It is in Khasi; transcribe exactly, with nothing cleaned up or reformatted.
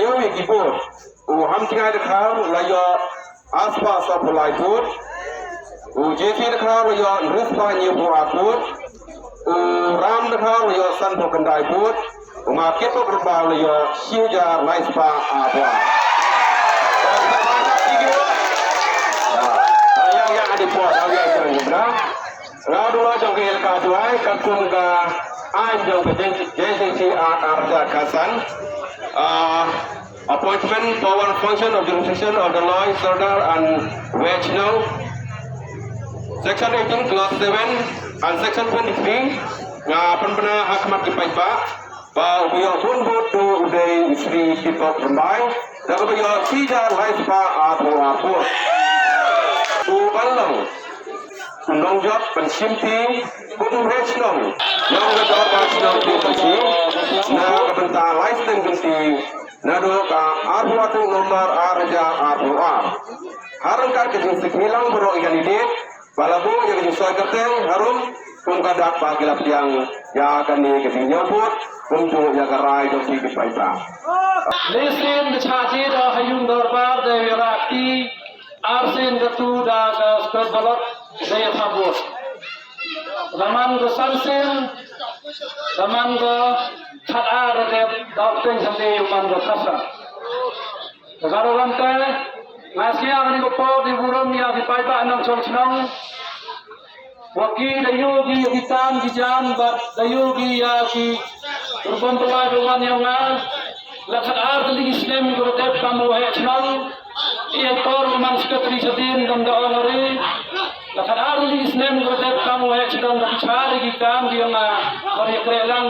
Ïa ki vote. U Hamtngai Dkhar la ïoh arspah sawphew lai vote. U J C Dkhar la ïoh hynriewspah hynñiewphew ar vote. U Ram Dkhar la ïoh sanphew khyndai vote. U Ma Kitbok Rymbai la ïoh shi hajar laispah arphew ar. Ïa, ïa, ïa, ïa, ïa, ïa, ïa. Nga dei jong ka elaka Jowai, katkum ka aiñ jong ka J C C Act ar hajar khatsan. Ah, appointment, power, function of jurisdiction of the law, order and wage law. Section eighteen, clause seven and section twenty-three. Nga pynbna ha khmat ki paidbah ba u ïoh bun vote u dei u Shri Kitbok Rymbai da kaba ïoh shi hajar laispah arphew ar vote. U ban long u nongjop ban shimti kum u head shnong jong ka dorbar shnong Tieng Pyrshi na ka bynta lai snem kynti naduh ka arphew ar tarik November ar hajar arphew ar. Ha ryngkat ka jingsngewlang baroh ki candidate ba la buh ïa ka jingsoi kyrteng harum kum ka dak ba ki la pdiang ïa kane ka jingïoh vote kumjuh ïa ka rai jong ki paidbah. Lehsien ka shah jied ha ïing dorbar da ïarakti, arsien katu da ka square ballot da ïathaw vote. Da man ka sansien, da man ka khatar da dep da u teng hynde u man ka khasa. Ka karo lam te, nga sngewbha kane ka por di burom ïa ki paidbah nongshong shnong. Wa ki da ïoh ki ïa ki kam ki jam bad da ïoh ki ïa ki rukom pynlait rukom ïa nga. La khatar tylli ki snem ka dep kam u head shnong. Ïa por u man secretary shadien dang da honorary. La khatar tylli ki snem ka dep kam u head shnong da ki char ki kam ki ïa nga. Ka ïa kreh lang.